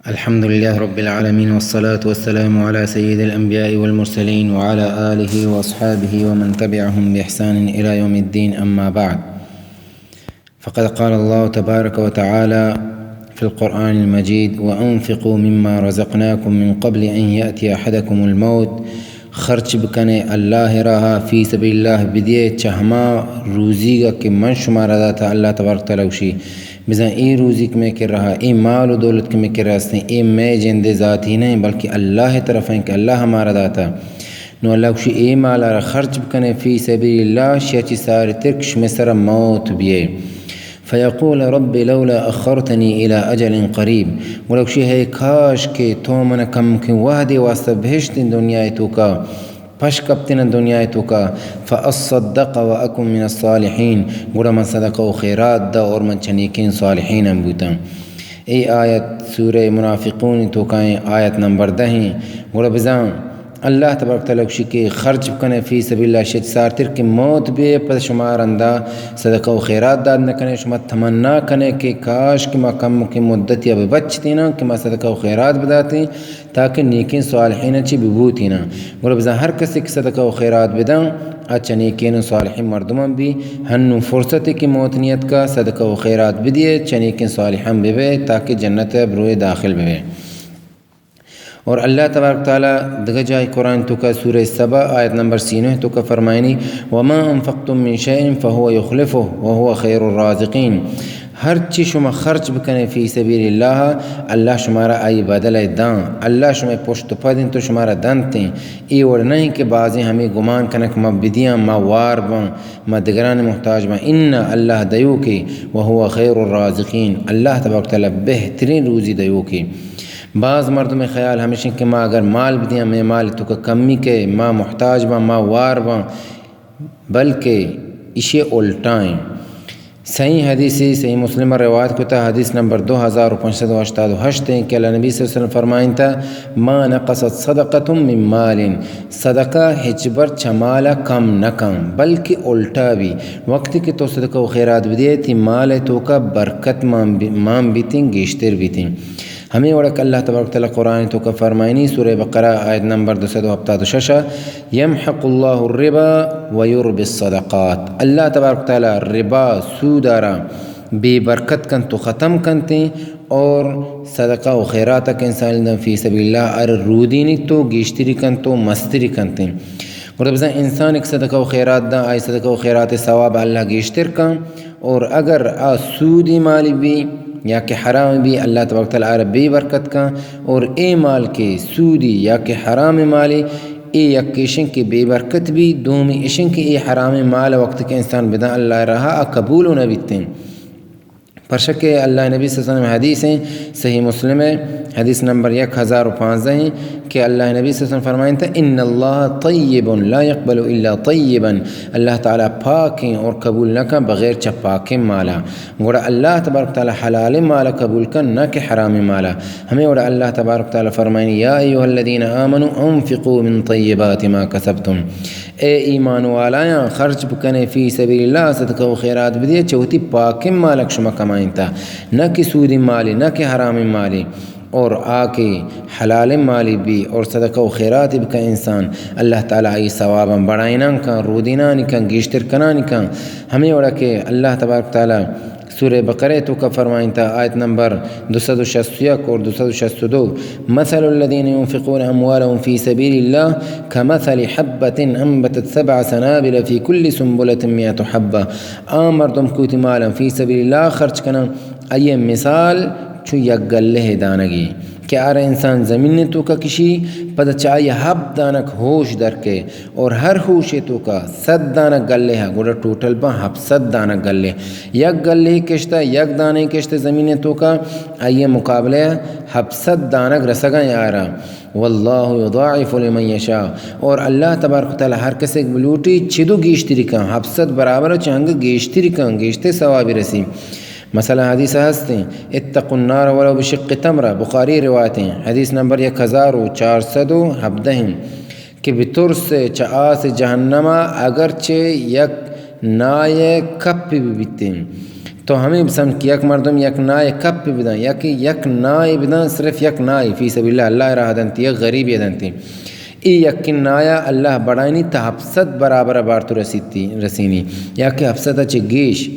الحمد لله رب العالمين، والصلاة والسلام على سيد الأنبياء والمرسلين، وعلى آله وأصحابه ومن تبعهم بإحسان إلى يوم الدين، أما بعد. فقد قال الله تبارك وتعالى في القرآن المجيد: وأنفقوا مما رزقناكم من قبل أن يأتي أحدكم الموت. خرچ بکنے اللہ راہا، فی سبیل اللہ بدیے، چہ ہما روزیگا کہ من شمارا داتا. اللہ تبارک تعالی گوشی، بزاں اے روزی کہ مئے کرا، اے مال و دولت کہ مئے کرا استیں، اے مئے جندے ذاتی نہ ایں، بلکہ اللہ طرف ایں کہ اللہ ہمارا داتا. نو اللہ گوشی، اے مالا را خرچ بکنے فی سبیل اللہ، شیا چی ساری تر کہ شمئے سرا موت بیئے. فیقول رب لولا اخرتنی الی اجل قریب. گڑا گوشی، ہے کاش کہ تو من کمکیں وہدے واسطہ بہشتیں دنیا توکا پش کپتن دنیا توکا، فاصدق واکن من الصالحین، گڑا من صدقہ و خیرات دا اور من چہ نیکیں صالحین ہم بوتاں. اے آیت سورہ منافقون توکائیں، آیت نمبر دہ ایں. گڑا بزاں اللہ تبارک تعالی گوشی کہ خرچ بکنے فی سبیل اللہ، شت سارتر کہ موت بے، پس شما رندا صدقہ و خیرات داد نکنے، شما تمنا کنے کہ کاش کہ ما کم کہ مدتی اب بچتینا کہ ما صدقہ و خیرات بداتیں، تاکہ نیکیں صالحین چی ببوتینا. گڑا بزاں ہر کسی کہ صدقہ و خیرات بداں، آ چہ نیکیں و صالحیں مردمان بی. ہنو فرصت کہ موت نیت کا، صدقہ و خیرات بدیے، چہ نیکیں صالحان ببے، تاکہ جنت بروئے داخل ببے. اور اللہ تبارک تعالی دگہ جائے قرآن توکا سورہ سبا آیت نمبر سی نو توکا فرمائنی، وما انفقتم من شيء فهو يخلفه وهو خير الرازقين. ہر چی شما خرچ بکنے فی سبیل اللہ، اللہ شمارا آئی بدل داں. اللہ شما پشت پدیں تو شمارا دنتیں. اے وڑ نہیں کہ بازیں ہمیں گمان کنک ما بدیاں، ما وار باں، ما دگران محتاج باں. ان اللہ دیوکے، وهو خیر الرازقین، اللہ تبارک تعالی بہترین روزی دیوکے. باز مردم خیال ہمیشیں کہ ما اگر مال بدیاں، مئے مال توکا کمی کئے، ما محتاج باں، ما وار باں، بلکہ ایشی الٹائیں. صحیح حدیثی، صحیح مسلم روایت کتا، حدیث نمبر دو ہزار و پنچ سد و ہشتاد و ہشت ایں کہ اللہ نبی صلی اللہ علیہ وسلم فرمائنتا، ما نقصت صدقة من مال، صدقہ ہچبر چہ مالا کم نکن، بلکہ الٹا بی. وقتی کہ تو صدقہ و خیرات بدیے، تی مال توکا برکت مان بی-، مان بیتیں، گیشتر بیتیں. ہمیں وڑک اللہ تبارک تعالی قرآن توکا فرمائنی، سورہ بقرہ آیت نمبر دو سد و ہپتاد و شش، یمحق اللہ الربا ویربی الصدقات. اللہ تبارک تعالی ربا، سود آرا بے برکت کنت و ختم کنتیں، اور صدقہ و خیرات کہ انسان دن فی سبیل اللہ ار رودینی تو گیشتری کنت و مستری کنتیں. گڑا بزاں انسان ایک صدقہ و خیرات داں، آئی صدقہ و خیرات ثواب اللہ گیشتر کن. اور اگر آ سودی مالی بی یا کہ حرام بی، اللہ تبارک تعالی آرا بے برکت کن. اور اے مال کے سودی یا کہ حرام مالی، اے یک ایشن کہ بے برکت بی، دومی ایشن کہ اے حرام مال وقت کہ انسان بدن اللہ راہا آ قبول نہ بیتیں. پرشکہ اللہ نبی صلی اللہ علیہ وسلم حدیث ہیں، صحیح مسلم ہے، حدیث نمبر یک ہزار و پانزدہ ہیں کہ اللہ نبی صلی اللہ علیہ وسلم فرمائیں تھا، ان اللہ طیب لا یقبل الا طیبا، اللہ تعالی پاک ہیں اور قبول نہ کن بغیر چہ پاکیں مالا. گڑا اللہ تبارک تعالی حلال مالا قبول کن، نہ کہ حرام مالا. ہمیں وڑا اللہ تبارک تعالی فرمائیں، یا ایھا الذین آمنوا انفقوا من طیبات ما کسبتم، اے ایمان والایاں، خرچ بکنے فی سبیل اللہ، صدقہ و خیرات بدیے، چہ وتی پاکیں مالک شما کمائینتا، نہ کہ سودی مالی، نہ کہ حرامیں مالی، اور آ کہ حلالیں مالی بی اور صدقہ و خیرات بکن انسان، اللہ تعالی آئی ثواباں بڑائینان کن، رودینانی کن، گیشتر کنانی کن. ہمیں وڑا کہ اللہ تبارک تعالی سورہ بقرہ توکا فرمائنتا، آیت نمبر دو سد و شست و یک اور دو سد و شست و دو، مثل الذين ينفقون أموالهم في سبيل الله كمثل حبة أنبتت سبع سنابل في كل سنبلة مئة حبة. آ مردم کوتی مالاں فی سبیل اللہ خرچ کنن، آئی مثال چو یک گلہ دانگی کہ آرا انسان زمین توکا کشی، پدا چہ آئی ہپت دانگ ہوش درکے، اور ہر ہوشے توکا صد دانگ گلہ، گڑا ٹوٹل باں ہپت صد دانگ گلہ. یک گلہ کشتا، یک دانے کشتا زمین توکا، آئی مقابلہ ہپت صد دانگ رسگا آرا. واللہ یضاعف لمن یشاء، اور اللہ تبارک و تعالی ہر کسے بلوٹی چدو گیشتری کن، ہپت صد برابر چہ ہنگ گیشتری کن، گیشتے ثوابی رسی. مثلا حدیث ہستیں، اتقوا النار ولو بشق تمرہ، بخاری روایتیں، حدیث نمبر یک ہزار و چار سد و ہبدہ ہیں کہ بترس چہ آس جہنما اگرچہ یک نائے کپ ببیتیں، تو ہمے بسمجھ کہ یک مردم یک نائے کپ بدن، یک، یک نائے بدن، صرف یک نائے فی سبیل اللہ، اللہ راہ دنتی، یک غریبی دنتی۔ ای یکین نایا اللہ بڑائینی تا ہپت سد برابر بار تو رسیتی، رسینی، یا کہ ہپت سد چہ گیش۔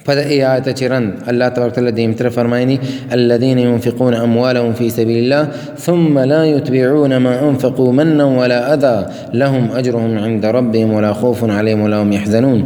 پدا اے آیت چہ رند اللہ تبارک و تعالی دیمتر فرمائنی، الذين ينفقون أموالهم في سبيل الله ثم لا يتبعون ما أنفقوا منا ولا أذى لهم أجرهم عند ربهم ولا خوف عليهم ولا هم يحزنون۔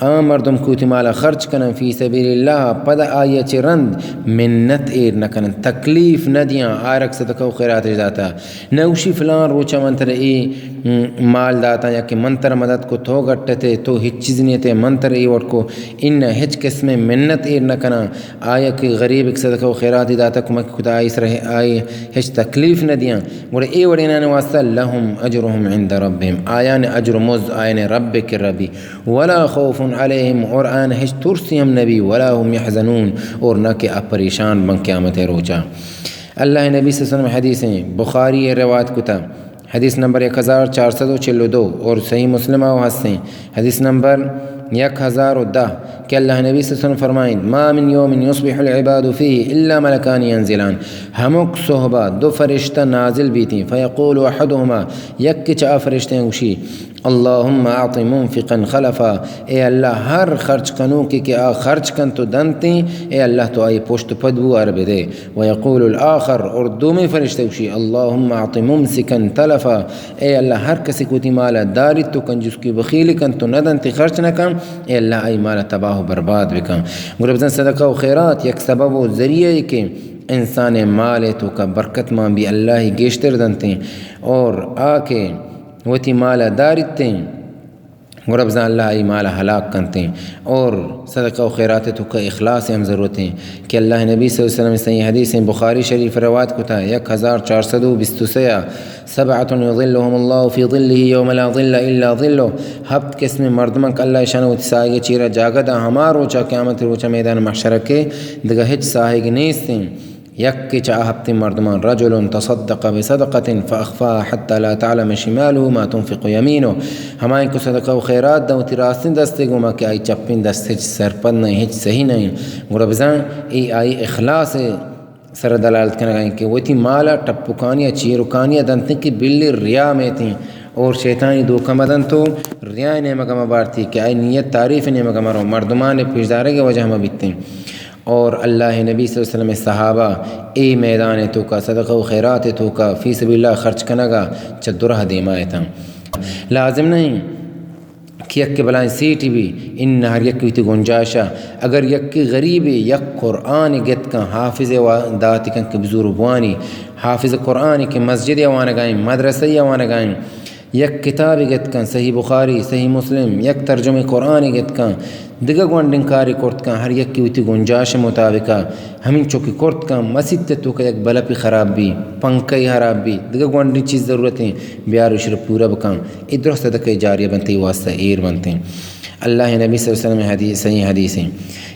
آ مردم کہ وتی مالا خرچ کنن فی سبیل اللہ، پدا آیا چہ رند منت ایر نہ کنن، تکلیف نہ دیاں، آرک صدقہ و خیراتش داتا۔ نہ گوشی فلان روچا من ترا اے، م، مال داتاں یا کہ من ترا مدد کو، تو گٹ اتے، تو ہچ چیز نیتے، من ترا اے وڑ کو۔ انہ، ہچ قسمیں منت ایر نہ کناں۔ آیا کہ غریب ایک صدقہ و خیراتی داتا، کمک کتا، آئی سر، آئی ہچ تکلیف نہ دیاں۔ گڑا اے وڑینان واسطہ لهم أجرهم عند ربهم، آیان اجر و مزد آیان رب کرا بی۔ ولا خوف عليهم، اور آیان ہچ ترسی ہم نبی، ولا هم يحزنون، اور نہ کہ آ پریشان بن قیامت روچا۔ اللہ نبی صلی اللہ علیہ وسلم حدیث ہیں، بخاری روایت کتا، حدیث نمبر یک ہزار چار سد و چل و دو، اور صحیح مسلم آو ہستیں، حدیث نمبر یک ہزار و دہ، کہ اللہ نبی صلی اللہ علیہ وسلم فرمائیں، ما من يوم يصبح العباد فيه إلا ملكان ينزلان۔ ہمک صحبہ دو فرشتہ نازل بیتیں، فيقول أحدهما، یک چہ آ فرشتیں گوشی، اللهم أعط منفقا خلفا، اے اللہ ہر خرچ کنوکے کہ آ خرچ کنت و دنتیں، اے اللہ تو آئی پشت پد بو آر بدے۔ ويقول الآخر، اور دومی فرشتہ گوشی، اللهم أعط ممسكا تلفا، اے اللہ ہر کسی کہ وتی مالا داریت و کنجوسکی بخیلی کنت و ندنت خرچ نکن، اے اللہ آئی مالا تباہ و برباد بکن۔ گڑا بزن صدقہ و خیرات یک سبب و ذریعہ ای کہ انسان مال توکا برکت مان بی، اللہ گیشتر دنتیں، اور آ کہ وتی مالا داریتیں، گڑا بزاں اللہ آئی مال ہلاک کنتیں۔ اور صدقہ و خیرات توکا اخلاص ہم ضرورت ہیں کہ اللہ نبی صلی اللہ علیہ وسلم صحیح حدیث ہیں، بخاری شریف روایت کتا، یک ہزار چار سد و بیست و سیا، سبعة يظلهم الله في ظله يوم لا ظل إلا ظله، ہپت قسم مردمان کہ اللہ شان وتی ساہگ چیرا جاگہ دا، ہما روچا قیامت روچا میدان محشر کے دگہ ہچ ساہگ نیستیں۔ یک کہ چہ آ ہپتیں مردمان، رجل تصدق بصدقة فأخفاها حتى لا تعلم شماله ما تنفق يمينه، ہمائیں کہ صدقہ و خیرات داں وتی راستیں دستے گوما کہ آئی چپیں دست ہچ سرپد نہیں، ہچ صحیح نہیں۔ گڑا بزاں اے آئی اخلاص سر دلالت کنگا ہیں کہ وتی مالا ٹپکانی چیرکانی دنتیں کہ بلی ریا میتیں اور شیطانی دھوکہ مدنت و ریا نیمگا مبارتی کہ آئی نیت تعریف نیمگا مرو، مردمان پیشدارگ وجہ مبیتیں۔ اور اللہ نبی صلی اللہ علیہ وسلم صحابہ اے میدان توکا صدقہ و خیرات توکا فی سبیل اللہ خرچ کنگا چہ درہ دیما اتاں۔ لازم نہیں کہ یک بلائیں سیٹی بی، ان ہر یک وتی گنجائشا۔ اگر یک غریبے یک قرآن گت کن، حافظ وا-، داتی کن کہ بزور بوانی، حافظ قرآن کہ مسجد وانگائیں، مدرسہ وانگائیں، یک کتابے گت کن، صحیح بخاری، صحیح مسلم، یک ترجمہ قرآنے گت کن، دگہ گونڈیں کارے کرت کن، ہر یکے وتی گنجائش مطابقا ہمینچو کہ کرت کن، مسیت توکا یک بلپے خراب بی، پنکھے خراب بی، دگہ گونڈیں چیز ضرورتیں، بیار اشرا پورا بکن، اے درست صدقہ جاریہ بنت، اے واسطہ ایر بنتیں۔ اللہ نبی صلی اللہ علیہ وسلم حدیث، صحیح حدیث ہیں،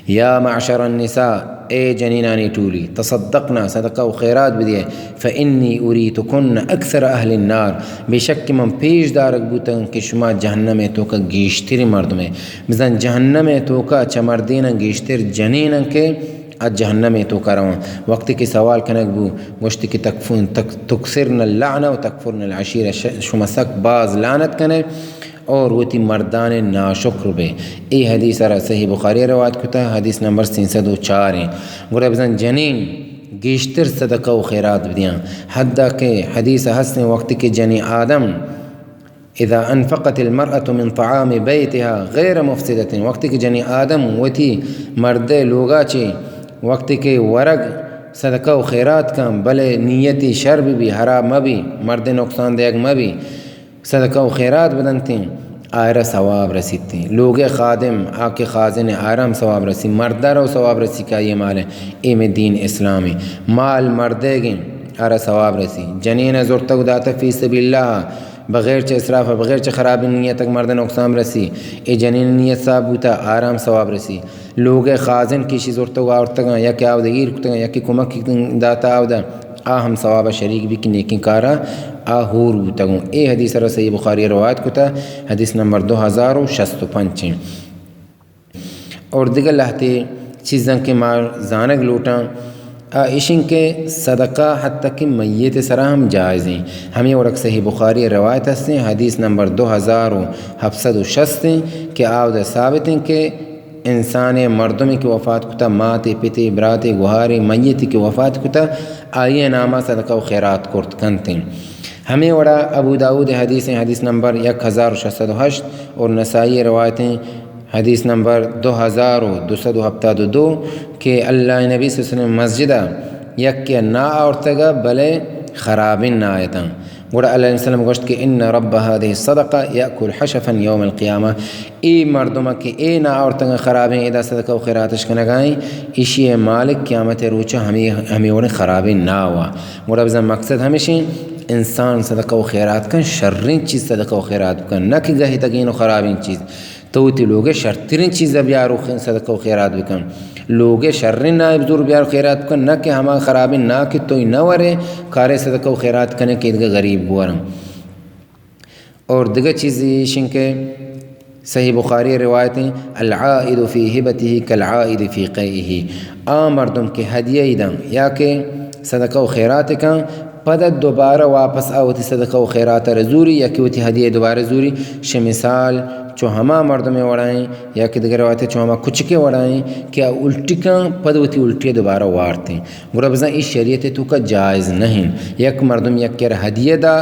یا معشر النساء، اے جنینانی ٹولی، تصدقن، صدقہ و خیرات بدیئے، فإني أريتكن أكثر أهل النار، بے شک کہ من پیش دارگ بوتگاں کہ شما جہنم توکا گیشتریں مردمے۔ بزاں جہنم توکا چہ مردیناں گیشتر جنیناں کہ آ جہنم توکا رواں۔ وقتی کہ سوال کنگ بو، گوشتی کہ تکفون-، تک-، تکثرن اللعنة و تکفرن العشیرة، ش-، شما سک باز لعنت کنے اور وتی مردان ناشکر بے۔ اے حدیث را صحیح بخاری روایت کتا، حدیث نمبر سینسد و چار ہیں۔ گڑا بزن جنین گیشتر صدقہ و خیرات بدیاں۔ حدا کہ حدیث ہستیں، وقتی کہ جنی آدم، إذا أنفقت المرأة من طعام بيتها غير مفسدة، وقتی کہ جنی آدم وتی مردے لوگا چی وقتی کہ ورگ صدقہ و خیرات کن، بلے نیتی شر بی، بی، خراب مبی، مردے نقصان دیگ مبی، صدقہ و خیرات بدنتیں، آئرا ثواب رسیتیں۔ لوگے خادم، آ کہ خازن، آئرا ہم ثواب رسی، مردارا و ثواب رسی کہ آئی مال ہیں۔ اے میں دین اسلام ہیں۔ مال مردے گیں، آئرا ثواب رسی۔ جنین زرتگ داتا فی سبیل اللہ، بغیر چہ اسراف، بغیر چہ خرابی نیتک مرد نقصان رسی۔ اے جنین نیت صاف بوتا، آئرا ہم ثواب رسی۔ لوگے خازن کہ ایشی زرتگ آورتگاں، یا کہ آودا ایر کتگاں، یا کہ کمک داتا آودا، آ ہم ثوابا شریک بی کہ نیکیں کارا آ ہور بوتگوں۔ اے حدیث را صحیح بخاری روایت کتا، حدیث نمبر دو ہزار و شست و پنچ ہیں۔ اور دگہ لہتے چیزاں کہ ما زانگ لوٹاں، آ ایشیں کہ صدقہ حتی کہ میت سرا ہم جائزیں۔ ہمیں وڑک صحیح بخاری روایت ہستیں، حدیث نمبر دو ہزار و ہفت سد و شست ایں کہ آودا ثابت ایں کہ انسان مردمی کہ وفات کتا، ماتے، پتے، براتے، گوہارے، میتی کہ وفات کتا، آئی ناما صدقہ و خیرات کرت کنتیں۔ ہمیں وڑا ابو داؤد حدیث ایں، حدیث نمبر یک ہزار و شش سد و ہشت، اور نسائی روایت ایں، حدیث نمبر دو ہزار و دو سد و ہپتاد و دو، کہ اللہ نبی صلی اللہ علیہ وسلم مسجدا یکے نا آورتگا، بلے خرابیں نا اتاں۔ گڑا اللہ علیہ وسلم گوشت کہ ان رب هذه الصدقه يأكل حشفا يوم القيامه، اے مردم کہ اے نا آورتگا خرابیں، ادا صدقہ و خیراتش کنگائیں، ایشی مالک قیامت روچا ہمیں، ہمیں وڑیں خرابیں نا وا۔ گڑا بزن مقصد ہمیشیں، انسان صدقہ و خیرات کن، شریں چیز صدقہ و خیرات کن، نہ کہ گہتگیں و خرابیں چیز۔ تو وتی لوگ ء شرتریں چیز ء بیار و خ-، صدقہ و خیرات بکن۔ لوگ ء شریں نائب زور بیار و خیرات بکن، نہ کہ ہما خرابیں نا کہ توئی نہ ورے، کارے صدقہ و خیرات کنے کہ ایدگہ غریب بورن۔ اور دگہ چیز ایشیں کہ صحیح بخاری روایت ایں، العائد فی ہبته کالعائد فی قیئه، آ مردم کہ ہدیہ ای دن یا کہ صدقہ و خیرات کن، پدا دوبارہ واپس آ وتی صدقہ و خیرات ء زوری یا کہ وتی ہدیہ دوبارہ زوری۔ شہ مثال چو ہما مردم ء وڑائیں یا کہ دگہ روایت ء چو ہما کچک ء وڑائیں کہ آ الٹی کن، پد وتی الٹی ء دوبارہ وارتیں۔ گڑا بزاں اے شریعت ء توکا جائز نہ انت۔ یک مردم یکے را ہدیہ دا،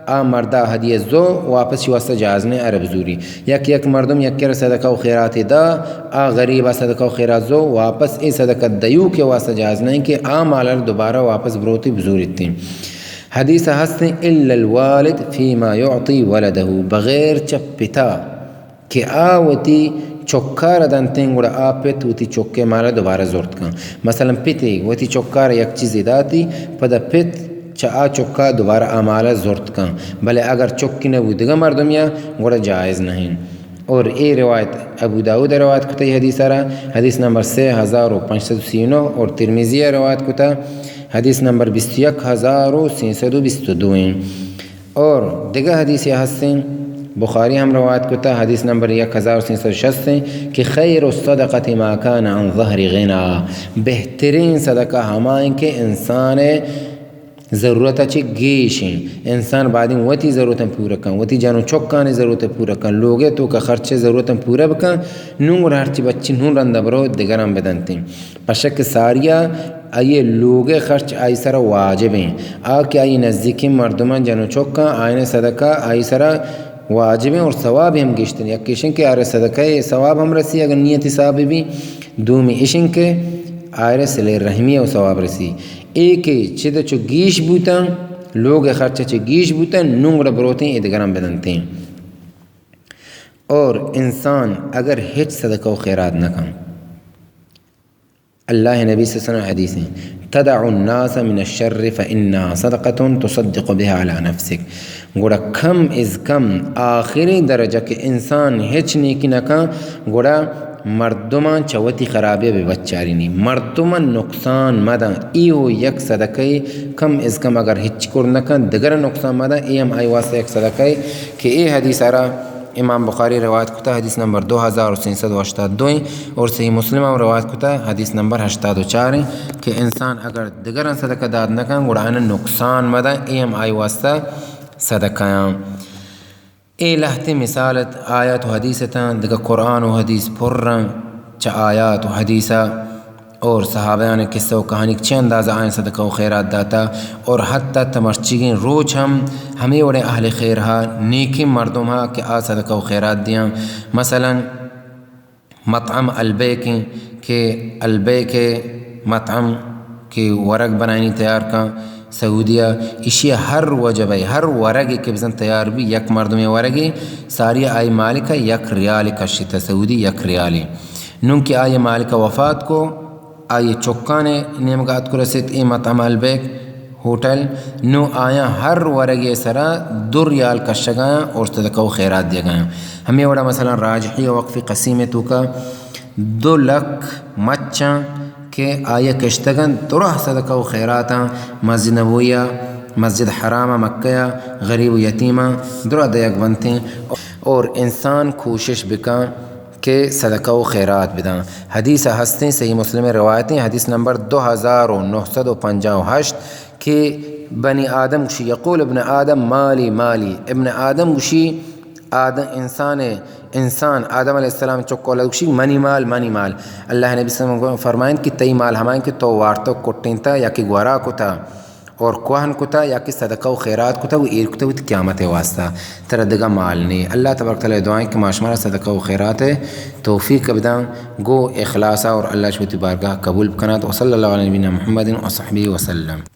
آ مردا ہدیہ زو، واپس شی واسطہ جائز نہ انت ارب زوری۔ یک یک مردم یکے را صدقہ و خیرات دا، آ غریبا صدقہ و خیرات زو، واپس اے صدقہ دیوکے واسطہ جائز نہ انت کہ آ مال ء دوبارہ واپس بروتی بزوریتیں۔ حدیث ء ہستیں، الا الوالد فیما یعطی ولده، بغیر چہ پتا کہ آ وتی چکار دنتیں، گڑا آ پت وتی چکے مال ء دوبارہ زرت کن۔ مثلاً پتے وتی چکار یک چیزے داتی، پدا پت چہ آ چکا دوبارہ آ مال ء زرت کن، بلے اگر چکی نہ بو دگہ مردمیا، گڑا جائز نہ انت۔ اور اے روایت ابو داؤد ء روایت کتہ، اے حدیث ء را، حدیث نمبر سے ہزار و پنچ سد و سی و نو، اور ترمذی ء روایت کتہ، حدیث نمبر بیست و یک ہزار و سیصد و بیست و دو ایں۔ اور دگہ حدیثے ہستیں، بخاری ہم روایت کتہ، حدیث نمبر یک ہزار و سیصد و شست ایں کہ خیر الصدقة ما کان عن ظہر غنا، بہترین صدقہ ہما ایں کہ انسان ء ضرورت ء چہ گیش ایں۔ انسان بایدیں وتی ضرورتاں پورا کن، وتی جن و چکانی ضرورت ء پورا کن، لوگ ء توکا خرچ ء ضرورتاں پورا بکن، نوں گڑا ہرچی بچی نوں رندا برو دگراں بدنتیں۔ پشک ساریا آئی لوگ ء خرچ آئی سرا واجب ایں۔ آ کہ آئی نزیکیں مردماں جن و چکاں آئین صدقہ آئی سرا واجب ایں اور ثواب ہم گیشتر۔ یک ایشیں کہ آرا صدقہ ء ثواب ہم رسی اگر نیت حساب بی۔ دومی ایشیں کہ آئرا صلہ رحمی ء ثواب رسی۔ اے کہ چد چو گیش بوتاں، لوگ ء خرچہ چہ گیش بوتاں، نوں گڑا بروتیں ادگراں بدنتیں۔ اور انسان اگر ہچ صدقہ و خیرات نہ کن، اللہ نبی صلی اللہ علیہ وسلم حدیث ایں، تدع الناس من الشر فإنها صدقة تصدق بها على نفسك۔ گڑا کم از کم آخری درجہ کہ انسان ہچ نیکی نہ کن، گڑا مردماں چہ وتی خرابی ء بہ بچارینی، مردماں نقصان مدن۔ ای ہو یک صدقہ ء کم از کم اگر ہچ کر نہ کن، دگر نقصان مدن، ای ہم آئی واسطہ یک صدقہ ء کہ اے حدیث ء را امام بخاری روایت کتا، حدیث نمبر دو ہزار و سیصد و ہشتاد و دو ایں، اور صحیح مسلم ہم روایت کتا، حدیث نمبر ہشتاد و چار ایں کہ انسان اگر دگراں صدقہ دات نہ کن، گڑا آناں نقصان مدن، اے ہم آئی واسطہ صدقہ آں۔ اے لہتیں مثال ات، آیات و حدیث اتاں، دگہ قرآن و حدیث پرن چہ آیات و حدیثا اور صحابیان قصہ و کہانی چہ اندازہ آئین صدقہ و خیرات داتا اور حتی تمرچیگیں روچ ہم ہمے وڑیں اہل خیر ہا نیکیں مردم ہا کہ آ صدقہ و خیرات دیاں۔ مثلاً مطعم البیک ایں کہ البیک مطعم کہ ورگ بنائینی تیار کن سعودیہ، ایشی ہر وجبہ، ہر ورگے کہ بزن تیار بی، یک مردمے ورگے، ساری آئی مالک یک ریال کشتہ، سعودی یک ریالے۔ نوں کہ آئی مالک وفات کو، آئی چکانے نیمگا اتک رسیت اے مطعم البیک ہوٹل، نوں آیاں ہر ورگے سرا دو ریال کشگایاں اور صدقہ و خیرات دیگایاں۔ ہمے وڑا مثلاً راجحی وقف قسیم توکا دو لکھ مچاں کہ آئی کشتگن، درہ صدقہ و خیراتاں مسجد نبویہ، مسجد حرام مکہ، غریب و یتیماں درہ دیگ بنتیں۔ اور انسان کوشش بکن کہ صدقہ و خیرات بداں۔ حدیث ہستیں، صحیح مسلم روایتیں، حدیث نمبر دو ہزار و نو سد و پنجاہ و ہشت، کہ بنی آدم گوشی، یقول ابن آدم مالی مالی، ابن آدم گوشی، آدم، انسان، انسان آدم علیہ السلام چک اولاد گوشی، منی مال، منی مال۔ اللہ نبی صلی اللہ علیہ وسلم فرمائیں کہ تئی مال ہمائیں کہ تو وارتو کٹینتا یا کہ گورا کتا اور کوہن کتا یا کہ صدقہ و خیرات کتا و ایر کتا وتی قیامت واسطہ، ترا دگہ مال نے۔ اللہ تبارک تعالی دعائیں کہ ما شمارا صدقہ و خیرات توفیق بداں گو اخلاصا اور اللہ شوتی بارگاہ قبول بکنات۔ وصلی اللہ علی نبینا محمد و صحبہ وسلم۔